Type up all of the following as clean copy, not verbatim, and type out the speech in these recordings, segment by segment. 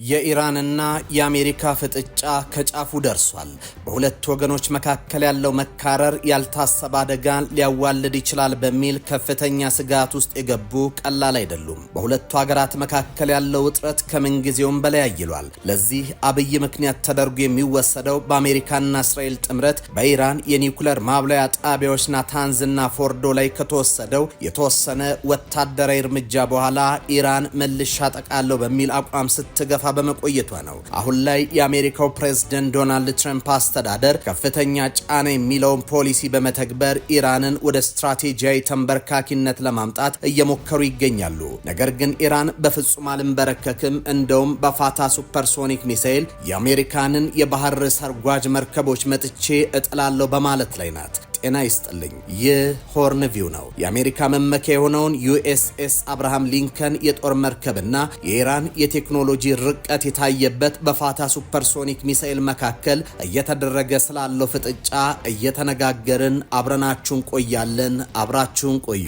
የኢራንና የአሜሪካ ፍጥጫ ከጫፉ ደርሷል። በሁለት ወገኖች መካከል ያለው መካረር ያልታሰበ አደጋን ሊያዋልድ ይችላል በሚል ከፍተኛ ስጋት ውስጥ የገቡ ቀላል አይደሉም። በሁለቱ ሀገራት መካከል ያለው ውጥረት ከምንጊዜውም በላይ አይሏል። ለዚህ አብይ ምክንያት ተደርጎ የሚወሰደው በአሜሪካና እስራኤል ጥምረት በኢራን የኒውክለር ማብላያ ጣቢያዎች ናታንዝና ፎርዶ ላይ ከተወሰደው የተወሰነ ወታደራዊ እርምጃ በኋላ ኢራን መልሼ አጠቃለሁ በሚል አቋም ስትገፋ በመቆየቷ ነው። አሁን ላይ የአሜሪካው ፕሬዝደንት ዶናልድ ትራምፕ አስተዳደር ከፍተኛ ጫና የሚለውን ፖሊሲ በመተግበር ኢራንን ወደ ስትራቴጂያዊ ተንበርካኪነት ለማምጣት እየሞከሩ ይገኛሉ። ነገር ግን ኢራን በፍጹም አልንበረከክም፣ እንደውም በፋታህ ሱፐርሶኒክ ሚሳኤል የአሜሪካንን የባህር ሰርጓጅ መርከቦች መትቼ እጥላለሁ በማለት ላይ ናት። ጤና ይስጥልኝ። ይህ Horn View ነው። የአሜሪካ መመኪያ የሆነውን ዩኤስኤስ አብርሃም ሊንከን የጦር መርከብና የኢራን የቴክኖሎጂ ርቀት የታየበት በፋታህ ሱፐርሶኒክ ሚሳኤል መካከል እየተደረገ ስላለው ፍጥጫ እየተነጋገርን አብረናችሁን ቆያለን። አብራችሁን ቆዩ።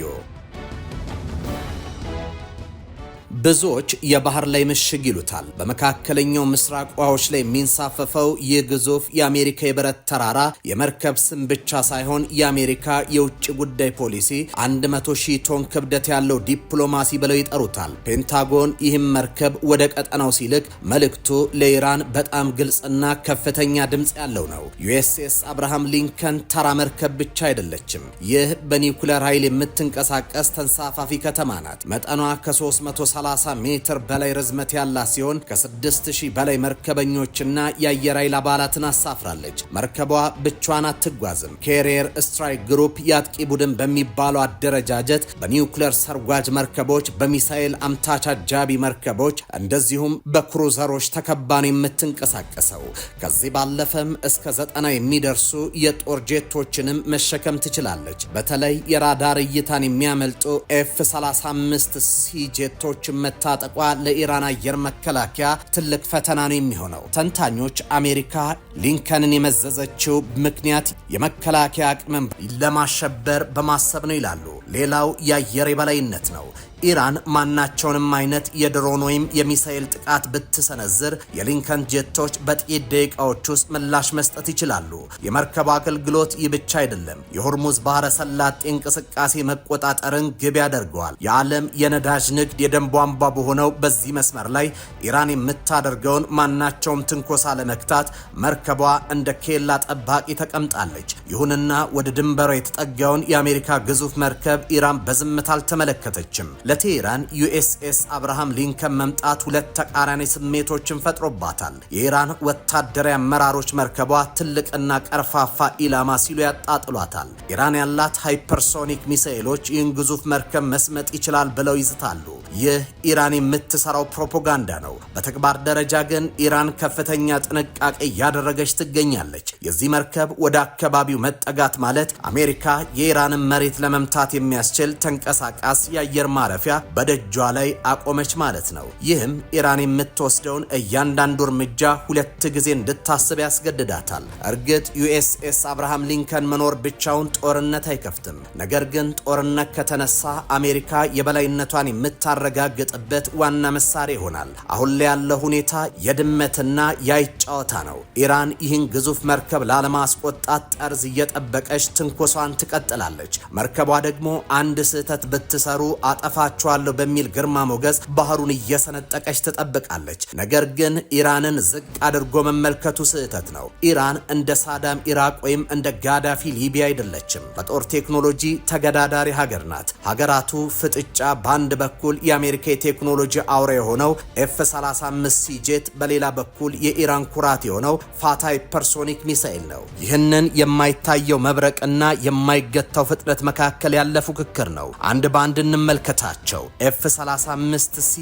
ብዙዎች የባህር ላይ ምሽግ ይሉታል። በመካከለኛው ምስራቅ ውሃዎች ላይ የሚንሳፈፈው ይህ ግዙፍ የአሜሪካ የብረት ተራራ የመርከብ ስም ብቻ ሳይሆን የአሜሪካ የውጭ ጉዳይ ፖሊሲ 100 ሺህ ቶን ክብደት ያለው ዲፕሎማሲ ብለው ይጠሩታል። ፔንታጎን ይህም መርከብ ወደ ቀጠናው ሲልክ መልእክቱ ለኢራን በጣም ግልጽና ከፍተኛ ድምፅ ያለው ነው። ዩኤስኤስ አብርሃም ሊንከን ተራ መርከብ ብቻ አይደለችም። ይህ በኒውክለር ኃይል የምትንቀሳቀስ ተንሳፋፊ ከተማ ናት። መጠኗ ከ330 ሜትር በላይ ርዝመት ያላት ሲሆን ከ6000 በላይ መርከበኞችና የአየር ኃይል አባላትን አሳፍራለች። መርከቧ ብቻዋን አትጓዝም። Carrier Strike Group የአጥቂ ቡድን በሚባለው አደረጃጀት በኒውክለር ሰርጓጅ መርከቦች፣ በሚሳኤል አምታች አጃቢ መርከቦች እንደዚሁም በክሩዘሮች ተከባ ነው የምትንቀሳቀሰው። ከዚህ ባለፈም እስከ 90 የሚደርሱ የጦር ጄቶችንም መሸከም ትችላለች። በተለይ የራዳር እይታን የሚያመልጡ ኤፍ 35 ሲ ጄቶች መታጠቋ ለኢራን አየር መከላከያ ትልቅ ፈተና ነው የሚሆነው። ተንታኞች አሜሪካ ሊንከንን የመዘዘችው ምክንያት የመከላከያ አቅምን ለማሸበር በማሰብ ነው ይላሉ። ሌላው የአየር የበላይነት ነው። ኢራን ማናቸውንም አይነት የድሮን ወይም የሚሳኤል ጥቃት ብትሰነዝር የሊንከን ጄቶች በጥቂት ደቂቃዎች ውስጥ ምላሽ መስጠት ይችላሉ። የመርከቡ አገልግሎት ይህ ብቻ አይደለም። የሆርሙዝ ባህረ ሰላጤ እንቅስቃሴ መቆጣጠርን ግብ ያደርገዋል። የዓለም የነዳጅ ንግድ የደም ቧንቧ በሆነው በዚህ መስመር ላይ ኢራን የምታደርገውን ማናቸውም ትንኮሳ ለመግታት መርከቧ እንደ ኬላ ጠባቂ ተቀምጣለች። ይሁንና ወደ ድንበሯ የተጠጋውን የአሜሪካ ግዙፍ መርከብ ኢራን በዝምታ አልተመለከተችም። ለቴሄራን ዩኤስኤስ አብርሃም ሊንከን መምጣት ሁለት ተቃራኒ ስሜቶችን ፈጥሮባታል። የኢራን ወታደራዊ አመራሮች መርከቧ ትልቅና ቀርፋፋ ኢላማ ሲሉ ያጣጥሏታል። ኢራን ያላት ሃይፐርሶኒክ ሚሳኤሎች ይህን ግዙፍ መርከብ መስመጥ ይችላል ብለው ይዝታሉ። ይህ ኢራን የምትሰራው ፕሮፓጋንዳ ነው። በተግባር ደረጃ ግን ኢራን ከፍተኛ ጥንቃቄ እያደረገች ትገኛለች። የዚህ መርከብ ወደ አካባቢው መጠጋት ማለት አሜሪካ የኢራንን መሬት ለመምታት የሚያስችል ተንቀሳቃስ የአየር ማረፊያ በደጇ ላይ አቆመች ማለት ነው። ይህም ኢራን የምትወስደውን እያንዳንዱ እርምጃ ሁለት ጊዜ እንድታስብ ያስገድዳታል። እርግጥ ዩኤስኤስ አብርሃም ሊንከን መኖር ብቻውን ጦርነት አይከፍትም። ነገር ግን ጦርነት ከተነሳ አሜሪካ የበላይነቷን የምታረጋግጥበት ዋና መሳሪያ ይሆናል። አሁን ላይ ያለው ሁኔታ የድመትና የአይጥ ጨዋታ ነው። ኢራን ይህን ግዙፍ መርከብ ላለማስቆጣት ጠርዝ እየጠበቀች ትንኮሷን ትቀጥላለች። መርከቧ ደግሞ አንድ ስህተት ብትሰሩ አጠፋችኋለሁ በሚል ግርማ ሞገስ ባህሩን እየሰነጠቀች ትጠብቃለች። ነገር ግን ኢራንን ዝቅ አድርጎ መመልከቱ ስህተት ነው። ኢራን እንደ ሳዳም ኢራቅ ወይም እንደ ጋዳፊ ሊቢያ አይደለችም። በጦር ቴክኖሎጂ ተገዳዳሪ ሀገር ናት። ሀገራቱ ፍጥጫ በአንድ በኩል የአሜሪካ የቴክኖሎጂ አውራ የሆነው ኤፍ 35 ሲ ጄት፣ በሌላ በኩል የኢራን ኩራት የሆነው ፋታህ ሃይፐርሶኒክ ሚሳኤል ነው። ይህንን የማይታየው መብረቅና የማይገታው ፍጥነት መካከል ያለ ፉክክር ነው። አንድ በአንድ እንመልከታቸው። ኤፍ 35 ሲ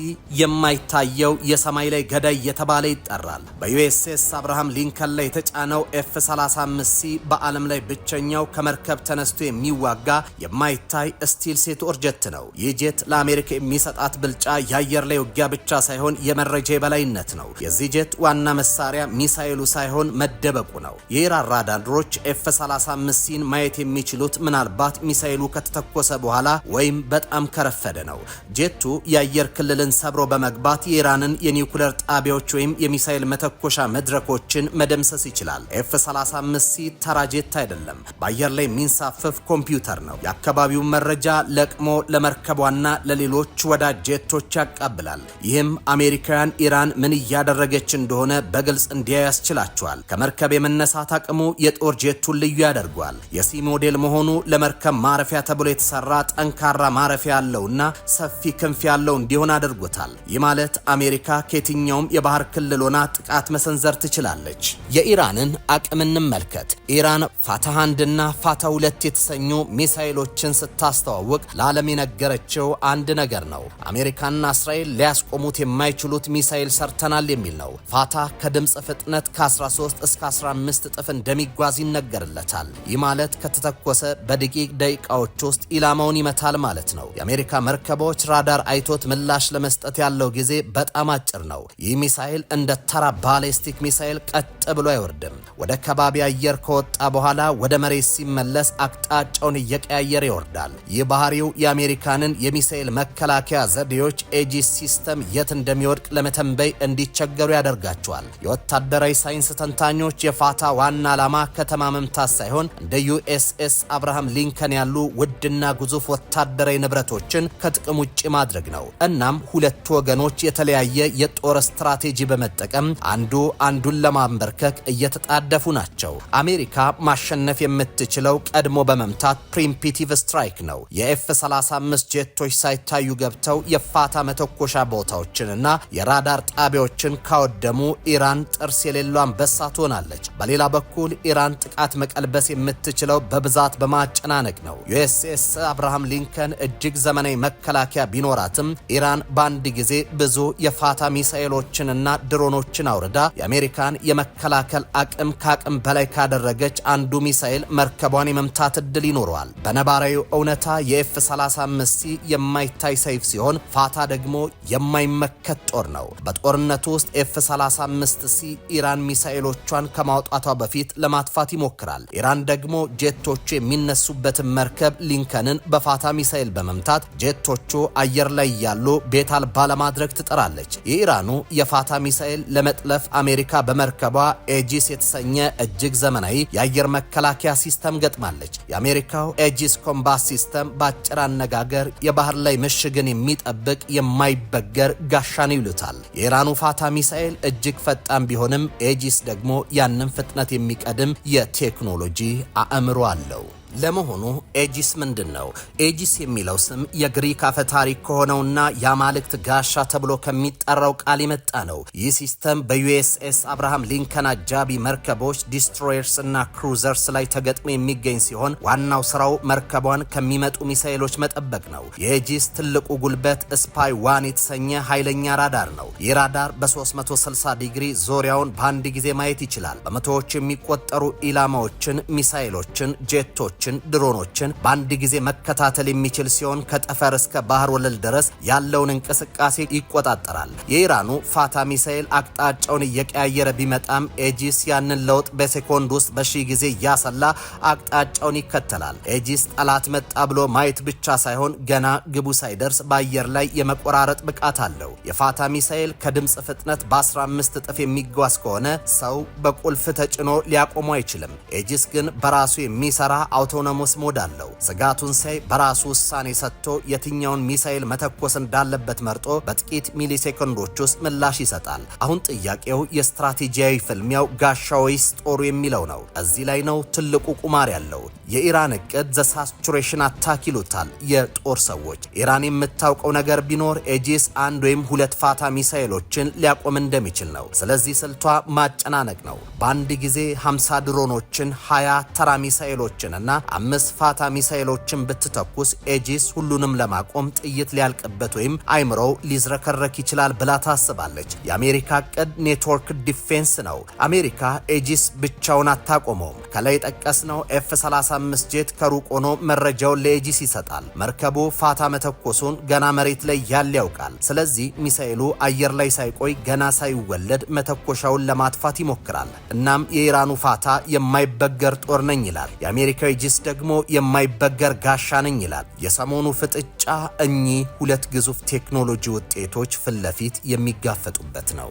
የማይታየው የሰማይ ላይ ገዳይ እየተባለ ይጠራል። በዩኤስኤስ አብርሃም ሊንከን ላይ የተጫነው ኤፍ 35 ሲ በዓለም ላይ ብቸኛው ከመርከብ ተነስቶ የሚዋጋ የማይታይ stealth የጦር ጀት ነው። ይህ ጄት ለአሜሪካ የሚሰጣት የሚሰጣት ብልጫ የአየር ላይ ውጊያ ብቻ ሳይሆን የመረጃ የበላይነት ነው። የዚህ ጄት ዋና መሳሪያ ሚሳኤሉ ሳይሆን መደበቁ ነው። የኢራን ራዳሮች F 35 C ን ማየት የሚችሉት ምናልባት ሚሳኤሉ ከተተኮሰ በኋላ ወይም በጣም ከረፈደ ነው። ጄቱ የአየር ክልልን ሰብሮ በመግባት የኢራንን የኒውክለር ጣቢያዎች ወይም የሚሳኤል መተኮሻ መድረኮችን መደምሰስ ይችላል። F 35 C ተራ ጄት አይደለም። በአየር ላይ የሚንሳፈፍ ኮምፒውተር ነው። የአካባቢውን መረጃ ለቅሞ ለመርከቧና ለሌሎች ወዳጅ ጄቶች ያቀብላል። ይህም አሜሪካውያን ኢራን ምን እያደረገች እንደሆነ በግልጽ እንዲያዩ ያስችላቸዋል። ከመርከብ የመነሳት አቅሙ የጦር ጄቱን ልዩ ያደርገዋል። የ C ሞዴል መሆኑ ለመርከብ ማረፊያ ተብሎ የተሰራ ጠንካራ ማረፊያ ያለውና ሰፊ ክንፍ ያለው እንዲሆን አድርጎታል። ይህ ማለት አሜሪካ ከየትኛውም የባህር ክልል ሆና ጥቃት መሰንዘር ትችላለች። የኢራንን አቅም እንመልከት። ኢራን ፋታህ 1ና ፋታህ 2 የተሰኙ ሚሳኤሎችን ስታስተዋውቅ ለዓለም የነገረችው አንድ ነገር ነው። አሜሪካና እስራኤል ሊያስቆሙት የማይችሉት ሚሳኤል ሰርተናል የሚል ነው። ፋታህ ከድምፅ ፍጥነት ከ13 እስከ 15 እጥፍ እንደሚጓዝ ይነገርለታል። ይህ ማለት ከተተኮሰ በጥቂት ደቂቃዎች ውስጥ ኢላማውን ይመታል ማለት ነው። የአሜሪካ መርከቦች ራዳር አይቶት ምላሽ ለመስጠት ያለው ጊዜ በጣም አጭር ነው። ይህ ሚሳኤል እንደ ተራ ባሊስቲክ ሚሳኤል ቀጥ ብሎ አይወርድም። ወደ ከባቢ አየር ከወጣ በኋላ ወደ መሬት ሲመለስ አቅጣጫውን እየቀያየረ ይወርዳል። ይህ ባህሪው የአሜሪካንን የሚሳኤል መከላከያ ዘዴዎች Aegis system የት እንደሚወድቅ ለመተንበይ እንዲቸገሩ ያደርጋቸዋል። የወታደራዊ ሳይንስ ተንታኞች የፋታህ ዋና ዓላማ ከተማ መምታት ሳይሆን እንደ ዩኤስኤስ አብርሃም ሊንከን ያሉ ውድና ግዙፍ ወታደራዊ ንብረቶችን ከጥቅም ውጭ ማድረግ ነው። እናም ሁለቱ ወገኖች የተለያየ የጦር ስትራቴጂ በመጠቀም አንዱ አንዱን ለማንበርከክ እየተጣደፉ ናቸው። አሜሪካ ማሸነፍ የምትችለው ቀድሞ በመምታት preemptive strike ነው። የ F 35 ጄቶች ሳይታዩ ገብተው የፋታህ መተኮሻ ቦታዎችንና የራዳር ጣቢያዎችን ካወደሙ ኢራን ጥርስ የሌለው አንበሳ ትሆናለች። በሌላ በኩል ኢራን ጥቃት መቀልበስ የምትችለው በብዛት በማጨናነቅ ነው። ዩኤስኤስ አብርሃም ሊንከን እጅግ ዘመናዊ መከላከያ ቢኖራትም ኢራን በአንድ ጊዜ ብዙ የፋታህ ሚሳኤሎችንና ድሮኖችን አውርዳ የአሜሪካን የመከላከል አቅም ከአቅም በላይ ካደረገች አንዱ ሚሳኤል መርከቧን የመምታት እድል ይኖረዋል። በነባራዊ እውነታ የ F 35 C የማይታይ ሰይፍ ሲሆን ፋታህ ደግሞ የማይመከት ጦር ነው። በጦርነቱ ውስጥ F 35 C ኢራን ሚሳኤሎቿን ከማውጣቷ በፊት ለማጥፋት ይሞክራል። ኢራን ደግሞ ጄቶቹ የሚነሱበትን መርከብ ሊንከንን በፋታህ ሚሳኤል በመምታት ጄቶቹ አየር ላይ እያሉ ቤት አልባ ለማድረግ ትጥራለች። የኢራኑ የፋታህ ሚሳኤል ለመጥለፍ አሜሪካ በመርከቧ ኤጂስ የተሰኘ እጅግ ዘመናዊ የአየር መከላከያ system ገጥማለች። የአሜሪካው Aegis Combat System በአጭር አነጋገር የባህር ላይ ምሽግን የሚጠብቅ የማይበገር ጋሻ ነው ይሉታል። የኢራኑ ፋታህ ሚሳኤል እጅግ ፈጣን ቢሆንም ኤጂስ ደግሞ ያንን ፍጥነት የሚቀድም የቴክኖሎጂ አእምሮ አለው። ለመሆኑ ኤጂስ ምንድን ነው? ኤጂስ የሚለው ስም የግሪክ አፈ ታሪክ ከሆነውና የአማልክት ጋሻ ተብሎ ከሚጠራው ቃል የመጣ ነው። ይህ system በዩኤስኤስ አብርሃም ሊንከን አጃቢ መርከቦች፣ destroyers እና cruisers ላይ ተገጥሞ የሚገኝ ሲሆን ዋናው ስራው መርከቧን ከሚመጡ ሚሳኤሎች መጠበቅ ነው። የኤጂስ ትልቁ ጉልበት Spy One የተሰኘ ኃይለኛ ራዳር ነው። ይህ ራዳር በ360 ዲግሪ ዙሪያውን በአንድ ጊዜ ማየት ይችላል። በመቶዎች የሚቆጠሩ ኢላማዎችን፣ ሚሳኤሎችን፣ ጄቶችን፣ ድሮኖችን በአንድ ጊዜ መከታተል የሚችል ሲሆን ከጠፈር እስከ ባህር ወለል ድረስ ያለውን እንቅስቃሴ ይቆጣጠራል። የኢራኑ ፋታህ ሚሳኤል አቅጣጫውን እየቀያየረ ቢመጣም ኤጂስ ያንን ለውጥ በሴኮንድ ውስጥ በሺህ ጊዜ እያሰላ አቅጣጫውን ይከተላል። ኤጂስ ጠላት መጣ ብሎ ማየት ብቻ ሳይሆን ገና ግቡ ሳይደርስ በአየር ላይ የመቆራረጥ ብቃት አለው። የፋታህ ሚሳኤል ከድምፅ ፍጥነት በ15 እጥፍ የሚጓዝ ከሆነ ሰው በቁልፍ ተጭኖ ሊያቆመው አይችልም። ኤጂስ ግን በራሱ የሚሰራ autonomous mode አለው። ስጋቱን ሲያይ በራሱ ውሳኔ ሰጥቶ የትኛውን ሚሳኤል መተኮስ እንዳለበት መርጦ በጥቂት ሚሊሴኮንዶች ውስጥ ምላሽ ይሰጣል። አሁን ጥያቄው የስትራቴጂያዊ ፍልሚያው ጋሻ ወይስ ጦሩ የሚለው ነው። እዚህ ላይ ነው ትልቁ ቁማር ያለው። የኢራን እቅድ the saturation attack ይሉታል የጦር ሰዎች። ኢራን የምታውቀው ነገር ቢኖር ኤጂስ አንድ ወይም ሁለት ፋታህ ሚሳኤሎችን ሊያቆም እንደሚችል ነው። ስለዚህ ስልቷ ማጨናነቅ ነው። በአንድ ጊዜ 50 ድሮኖችን፣ 20 ተራ ሚሳኤሎችን እና አምስት ፋታ ሚሳኤሎችን ብትተኩስ ኤጂስ ሁሉንም ለማቆም ጥይት ሊያልቅበት ወይም አይምሮው ሊዝረከረክ ይችላል ብላ ታስባለች። የአሜሪካ እቅድ network defense ነው። አሜሪካ ኤጂስ ብቻውን አታቆመውም። ከላይ የጠቀስነው F 35 ጄት ከሩቅ ሆኖ መረጃውን ለኤጂስ ይሰጣል። መርከቡ ፋታ መተኮሱን ገና መሬት ላይ ያለ ያውቃል። ስለዚህ ሚሳኤሉ አየር ላይ ሳይቆይ፣ ገና ሳይወለድ መተኮሻውን ለማጥፋት ይሞክራል። እናም የኢራኑ ፋታ የማይበገር ጦር ነኝ ይላል። የአሜሪካው ኤጂስ ደግሞ የማይበገር ጋሻ ነኝ ይላል። የሰሞኑ ፍጥጫ እኚህ ሁለት ግዙፍ ቴክኖሎጂ ውጤቶች ፊት ለፊት የሚጋፈጡበት ነው።